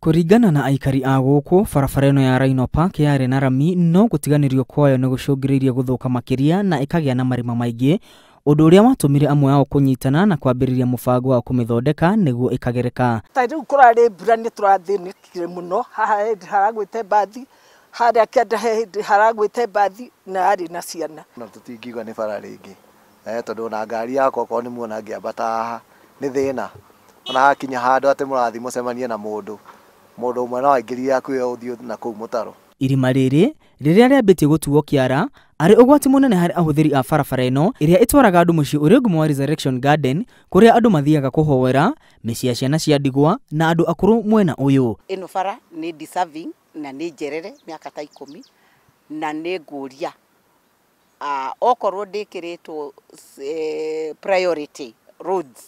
Kũringana na aikari a gũkũ, barabara ĩno ya Rhino Park yarĩ na rami no gũtiganĩrio kwayo nĩ gũcũngĩrĩirie gũthũka makĩria na ĩkagĩa na marima maingĩ, ũndũ ũrĩa watũmire amwe ao kũnyitana na kwambĩrĩria mũbango wa kũmĩthondeka nĩguo ĩkagereka. Ta rĩu kũrarĩ mbura nĩ tũrathĩnĩkire mũno, haha hĩndĩ haragwĩte mbathi, harĩa kĩanda he hĩndĩ haragwĩte mbathi na yarĩ na ciana. Na tũtingiuga nĩ bara rĩngĩ, tondũ ona ngari yakwa okorwo nĩ muona ngĩambata haha nĩ thĩna, ona hakinya handũ atĩ mũrathiĩ mũcemanie na mũndũ ũmwe no aingĩrie yaku ĩyo ũthiĩ na kũu mũtaro. Irima rĩrĩ rĩrĩa rĩambĩtie gũtuo kĩara arĩ ũgwati mũnene harĩ ahũthĩri a barabara ĩno ĩrĩa ĩtwaraga andũ mũciĩ ũrĩ ngumo wa Resurrection Garden, kũrĩa andũ mathiaga kũhoera, mĩciĩ ya ciana cia ndigwa na andũ akũrũ mwena ũyũ. Ĩno bara nĩ deserving na nĩ njerere mĩaka ta 10 na nĩ ngũria okorwo ndĩkĩrĩtwo priority roads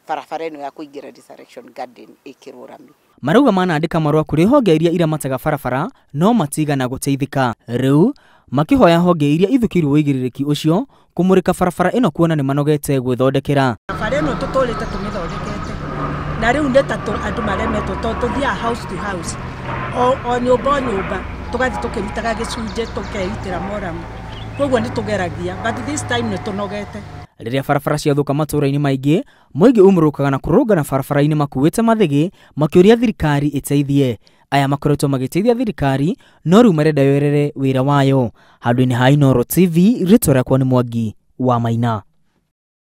barabara ĩno ya kũingĩra Resurrection Garden ĩkĩrwo rami. Marauga manandĩka marũa kũrĩ honge iria iramataga barabara no matigana gũteithĩka. Rĩu makĩhoya honge iria ithukĩirwo ũigĩrĩrĩki ũcio kũmũrĩka barabara ĩno kuona nĩ manogete gwĩthondekera. Barabara ĩno tũtũrĩte tũmĩthondekete na rĩu nĩ ta andũ maremetwo tondũ tũthiaga house to house, o nyũmba o nyũmba tũgathiĩ tũkĩrutaga gĩcunjĩ tũkeitĩra moramu, koguo nĩ tũgeragia but this time nĩ tũnogete. Rĩrĩa barabara ciathũka matũũra-inĩ maingĩ, mũingĩ umũrũkaga na kũrũngana barabara-inĩ makuĩte mathĩgĩ makĩũria thirikari ĩteithie. Aya makoretwo magĩteithia thirikari no rĩu marenda yoerere wĩra wayo. Handũ-inĩ ha Inooro TV, rĩtwa rĩakwa nĩ Mwangi wa Maina.